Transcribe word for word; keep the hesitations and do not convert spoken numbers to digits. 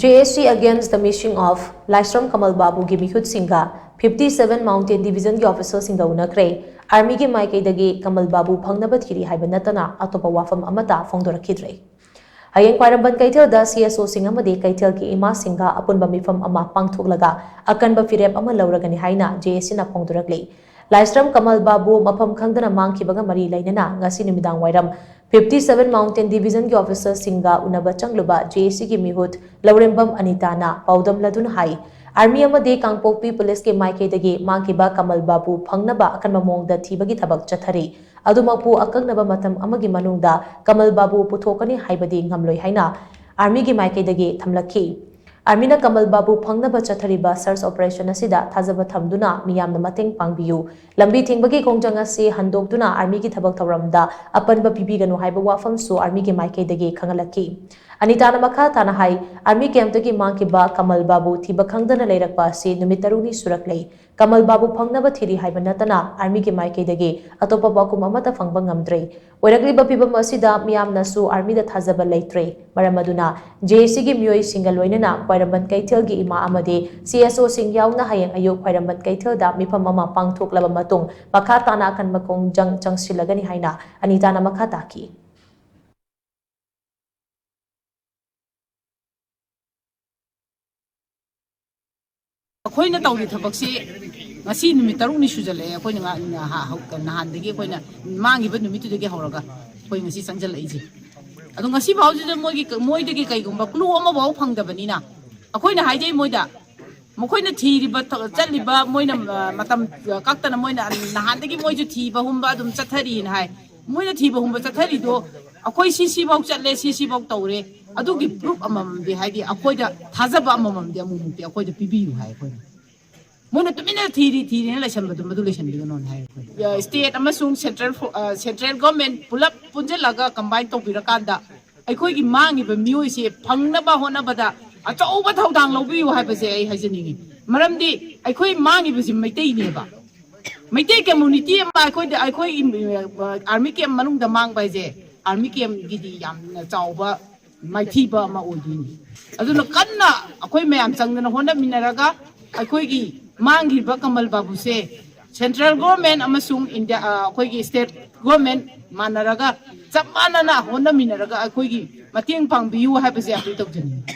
J A C against the missing of Laishram Kamal ꯕꯥꯕꯨꯒꯤ ꯃꯤꯍꯨꯠꯁꯤꯡꯒ fifty seven Mountain Divisionꯒꯤ officerꯁꯤꯡꯒ ꯎꯅꯈ꯭ꯔꯦ꯫ ꯑꯥꯔꯃꯤꯒꯤ ꯃꯥꯏꯀꯩꯗꯒꯤ ꯀꯃꯜ ꯕꯥꯕꯨ ꯐꯪꯅꯕ ꯊꯤꯔꯤ ꯍꯥꯏꯕ ꯅꯠꯇꯅ ꯑꯇꯣꯞꯄ ꯋꯥꯐꯝ ꯑꯃꯠꯇ ꯐꯣꯡꯗꯣꯔꯛꯈꯤꯗ꯭ꯔꯦ꯫ ꯍꯌꯦꯡ ꯈ꯭ꯋꯥꯏꯔꯝꯕꯟ ꯀꯩꯊꯦꯜꯗ C S Oꯁꯤꯡ ꯑꯃꯗꯤ ꯀꯩꯊꯦꯜꯒꯤ ꯏꯃꯥꯁꯤꯡꯒ ꯑꯄꯨꯟꯕ ꯃꯤꯐꯝ ꯑꯃ ꯄꯥꯡꯊꯣꯛꯂꯒ ꯑꯀꯟꯕ ꯐꯤꯔꯦꯞ ꯑꯃ ꯂꯧꯔꯒꯅꯤ ꯍꯥꯏꯅ J A Cꯅ ꯐꯣꯡꯗꯣꯔꯛꯂꯤ꯫ ꯂꯥꯏꯁ꯭ꯔꯝ ꯀꯃꯜ ꯕꯥꯕꯨ ꯃꯐꯝ ꯈꯪꯗꯅ ꯃꯥꯡꯈꯤꯕꯒ ꯃꯔꯤ ꯂꯩꯅꯅ ꯉꯁꯤ ꯅꯨꯃꯤꯗꯥꯡ ꯋꯥꯏꯔꯝ fifty seven Mountain Divisionꯒꯤ officerꯁꯤꯡꯒ ꯎꯅꯕ ꯆꯪꯂꯨꯕ J A Cꯒꯤ ꯃꯤꯍꯨꯠ ꯂꯧꯔꯦꯝꯕꯝ ꯑꯅꯤꯇꯥꯅ ꯄꯥꯎꯗꯝꯂꯗꯨꯅ ꯍꯥꯏ, ꯑꯥꯔꯃꯤ ꯑꯃꯗꯤ ꯀꯥꯡꯄꯣꯛꯄꯤ ꯄꯨꯂꯤꯁꯀꯤ ꯃꯥꯏꯀꯩꯗꯒꯤ ꯃꯥꯡꯈꯤꯕ ꯀꯃꯜ ꯕꯥꯕꯨ ꯐꯪꯅꯕ ꯑꯀꯟꯕ ꯃꯑꯣꯡꯗ ꯊꯤꯕꯒꯤ ꯊꯕꯛ ꯆꯠꯊꯔꯤ꯫ ꯑꯗꯨꯃꯛꯄꯨ ꯑꯀꯛꯅꯕ ꯃꯇꯝ ꯑꯃꯒꯤ ꯃꯅꯨꯡꯗ ꯀꯃꯜ ꯕꯥꯕꯨ ꯄꯨꯊꯣꯛꯀꯅꯤ ꯍꯥꯏꯕꯗꯤ ꯉꯝꯂꯣꯏ ꯍꯥꯏꯅ ꯑꯥꯔꯃꯤꯒꯤ ꯃꯥꯏꯀꯩꯗꯒꯤ ꯊꯝꯂꯛꯈꯤ꯫ ꯑꯥꯔꯃꯤꯅ ꯀꯃꯜ ꯕꯥꯕꯨ ꯐꯪꯅꯕ ꯆꯠꯊꯔꯤꯕ search operation ꯑꯁꯤꯗ ꯊꯥꯖꯕ ꯊꯝꯗꯨꯅ ꯃꯤꯌꯥꯝꯅ ꯃꯇꯦꯡ ꯄꯥꯡꯕꯤꯌꯨ꯫ ꯂꯝꯕꯤ ꯊꯤꯡꯕꯒꯤ ꯈꯣꯡꯖꯪ ꯑꯁꯤ ꯍꯟꯗꯣꯛꯇꯨꯅ ꯑꯥꯔꯃꯤꯒꯤ ꯊꯕꯛ ꯊꯧꯔꯝꯗ ꯑꯄꯟꯕ ꯄꯤꯕꯤꯒꯅꯨ ꯍꯥꯏꯕ ꯋꯥꯐꯝꯁꯨ ꯑꯥꯔꯃꯤꯒꯤ ꯃꯥꯏꯀꯩꯗꯒꯤ ꯈꯪꯍꯜꯂꯛꯈꯤ꯫ ꯑꯅꯤꯇꯥꯅ ꯃꯈꯥ ꯇꯥꯅ ꯍꯥꯏ, ꯑꯥꯔꯃꯤ ꯀꯦꯝꯞꯇꯒꯤ ꯃꯥꯡꯈꯤꯕ ꯀꯃꯜ ꯕꯥꯕꯨ ꯊꯤꯕ ꯈꯪꯗꯅ ꯂꯩꯔꯛꯄ ꯑꯁꯤ ꯅꯨꯃꯤꯠ ꯇꯔꯨꯛꯅꯤ ꯁꯨꯔꯛꯂꯦ꯫ ꯀꯃꯜ ꯕꯥꯕꯨ ꯐꯪꯅꯕ ꯊꯤꯔꯤ ꯍꯥꯏꯕ ꯅꯠꯇꯅ ꯑꯥꯔꯃꯤꯒꯤ ꯃꯥꯏꯀꯩꯗꯒꯤ ꯑꯇꯣꯞꯄ ꯄꯥꯎꯈꯨꯝ ꯑꯃꯠꯇ ꯐꯪꯕ ꯉꯝꯗ꯭ꯔꯦ꯫ ꯑꯣꯏꯔꯛꯂꯤꯕ ꯐꯤꯚꯝ ꯑꯁꯤꯗ ꯃꯤꯌꯥꯝꯅꯁꯨ ꯑꯥꯔꯃꯤꯗ ꯊꯥꯖꯕ ꯂꯩꯇ꯭ꯔꯦ꯫ ꯃꯔꯝ ꯑꯗꯨꯅ J A Cꯒꯤ ꯃꯤꯑꯣꯏꯁꯤꯡꯒ ꯂꯣꯏꯅꯅ ꯈ꯭ꯋꯥꯏꯔꯝꯕꯟ ꯀꯩꯊꯦꯜꯒꯤ ꯏꯃꯥ ꯑꯃꯗꯤ C S Oꯁꯤꯡ ꯌꯥꯎꯅ ꯍꯌꯦꯡ ꯑꯌꯨꯛ ꯈ꯭ꯋꯥꯏꯔꯝꯕꯟ ꯀꯩꯊꯦꯜꯗ ꯃꯤꯐꯝ ꯑꯃ ꯄꯥꯡꯊꯣꯛꯂꯕ ꯃꯇꯨꯡ ꯃꯈꯥ ꯇꯥꯅ ꯑꯀꯟꯕ ꯈꯣꯡꯖꯪ ꯆꯪꯁꯤꯜꯂꯒꯅꯤ ꯍꯥꯏꯅ ꯑꯅꯤꯇꯥꯅ ꯃꯈꯥ ꯇꯥꯈꯤ꯫ ꯑꯩꯈꯣꯏꯅ ꯇꯧꯔꯤ ꯊꯕꯛꯁꯤ ꯉꯁꯤ ꯅꯨꯃꯤꯠ ꯇꯔꯨꯛꯅꯤ ꯁꯨꯖꯜꯂꯛꯑꯦ꯫ ꯑꯩꯈꯣꯏꯅ ꯉ-, ꯅꯍꯥ-, ꯍꯧ-, ꯅꯍꯥꯟꯗꯒꯤ ꯑꯩꯈꯣꯏꯅ ꯃꯥꯡꯈꯤꯕ ꯅꯨꯃꯤꯠꯇꯨꯗꯒꯤ ꯍꯧꯔꯒ ꯑꯩꯈꯣꯏ ꯉꯁꯤ ꯆꯪꯁꯤꯜꯂꯛꯏꯁꯦ꯫ ꯑꯗꯣ ꯉꯁꯤ ꯐꯥꯎꯁꯤꯗ ꯃꯣꯏꯒꯤ, ꯃꯣꯏꯗꯒꯤ ꯀꯩꯒꯨꯝꯕ clue ꯑꯃꯐꯥꯎ ꯐꯪꯗꯕꯅꯤꯅ ꯑꯩꯈꯣꯏꯅ ꯍꯥꯏꯖꯩ ꯃꯣꯏꯗ, ꯃꯈꯣꯏꯅ ꯊꯤꯔꯤꯕ ꯊ-, ꯆꯠꯂꯤꯕ ꯃꯣꯏꯅ, ꯑ, ꯃꯇꯝ ꯀꯛꯇꯅ ꯃꯣꯏꯅ ꯅꯍꯥꯟꯗꯒꯤ ꯃꯣꯏꯁꯨ ꯊꯤꯕ ꯍꯨꯝꯕ ꯑꯗꯨꯝ ꯆꯠꯊꯔꯤꯅ ꯍꯥꯏ꯫ ꯃꯣꯏꯅ ꯊꯤꯕ ꯍꯨꯝꯕ ꯆꯠꯊꯔꯤꯗꯣ ꯑꯩꯈꯣꯏ ꯁꯤ ꯁꯤꯐꯥꯎ ꯆꯠꯂꯦ, ꯁꯤ ꯁꯤꯐꯥꯎ ꯇꯧꯔꯦ, ꯑꯗꯨꯒꯤ proof ꯑꯃꯃꯝꯗꯤ ꯍꯥꯏꯗꯤ ꯑꯩꯈꯣꯏꯗ ꯊꯥꯖꯕ ꯑꯃꯃꯝꯗꯤ ꯑꯃꯨꯛꯃꯨꯛꯇꯤ ꯑꯩꯈꯣꯏꯗ ꯄꯤꯕꯤꯌꯨ ꯍꯥꯏ ꯑꯩꯈꯣꯏꯅ꯫ ꯃꯣꯏꯅ ꯇꯨꯃꯤꯟꯅ ꯊꯤꯔꯤ ꯊꯤꯔꯤꯅ ꯂꯩꯁꯟꯕꯗꯣ ꯃꯗꯨ ꯂꯩꯁꯟꯕꯤꯒꯅꯣꯅ ꯍꯥꯏ ꯑꯩꯈꯣꯏꯅ꯫ ꯑ, state ꯑꯃꯁꯨꯡ central fo-, ꯑ, central government ꯄꯨꯂꯞ ꯄꯨꯟꯁꯤꯜꯂꯒ combine ꯇꯧꯕꯤꯔꯀꯥꯟꯗ ꯑꯩꯈꯣꯏꯒꯤ ꯃꯥꯡꯉꯤꯕ ꯃꯤꯑꯣꯏꯁꯦ ꯐꯪꯅꯕ ꯍꯣꯠꯅꯕꯗ ꯑꯆꯧꯕ ꯊꯧꯗꯥꯡ ꯂꯧꯕꯤꯌꯨ ꯍꯥꯏꯕꯁꯦ ꯑꯩ ꯍꯥꯏꯖꯅꯤꯡꯉꯤ꯫ ꯃꯔꯝꯗꯤ ꯑꯩꯈꯣꯏ ꯃꯥꯡꯉꯤꯕꯁꯤ ꯃꯩꯇꯩꯅꯦꯕ꯫ ꯃꯩꯇꯩ community ꯑꯃ ꯑꯩꯈꯣꯏꯗ, ꯑꯩꯈꯣꯏ, ꯑ, army camp ꯃꯅꯨꯡꯗ ꯃꯥꯡꯕ ꯍꯥꯏꯁꯦ army campꯀꯤꯗꯤ ꯌꯥꯝꯅ ꯆꯥꯎꯕ ꯃꯥꯏꯊꯤꯕ ꯑꯃ ꯑꯣꯏꯗꯣꯏꯅꯤ꯫ ꯑꯗꯨꯅ ꯀꯟꯅ ꯑꯩꯈꯣꯏ ꯃꯌꯥꯝ ꯆꯪꯗꯅ ꯍꯣꯠꯅꯃꯤꯟꯅꯔꯒ ꯑꯩꯈꯣꯏꯒꯤ ꯃꯥꯡꯈ꯭ꯔꯤꯕ ꯀꯃꯜ ꯕꯥꯕꯨꯁꯦ central government ꯑꯃꯁꯨꯡ India, ꯑ, ꯑꯩꯈꯣꯏꯒꯤ state government ꯃꯥꯟꯅꯔꯒ ꯆꯞ ꯃꯥꯟꯅꯅ ꯍꯣꯠꯅꯃꯤꯟꯅꯔꯒ ꯑꯩꯈꯣꯏꯒꯤ ꯃꯇꯦꯡ ꯄꯥꯡꯕꯤꯌꯨ ꯍꯥꯏꯕꯁꯦ ꯑꯩꯈꯣꯏ ꯇꯧꯖꯅꯤꯡꯉꯤ꯫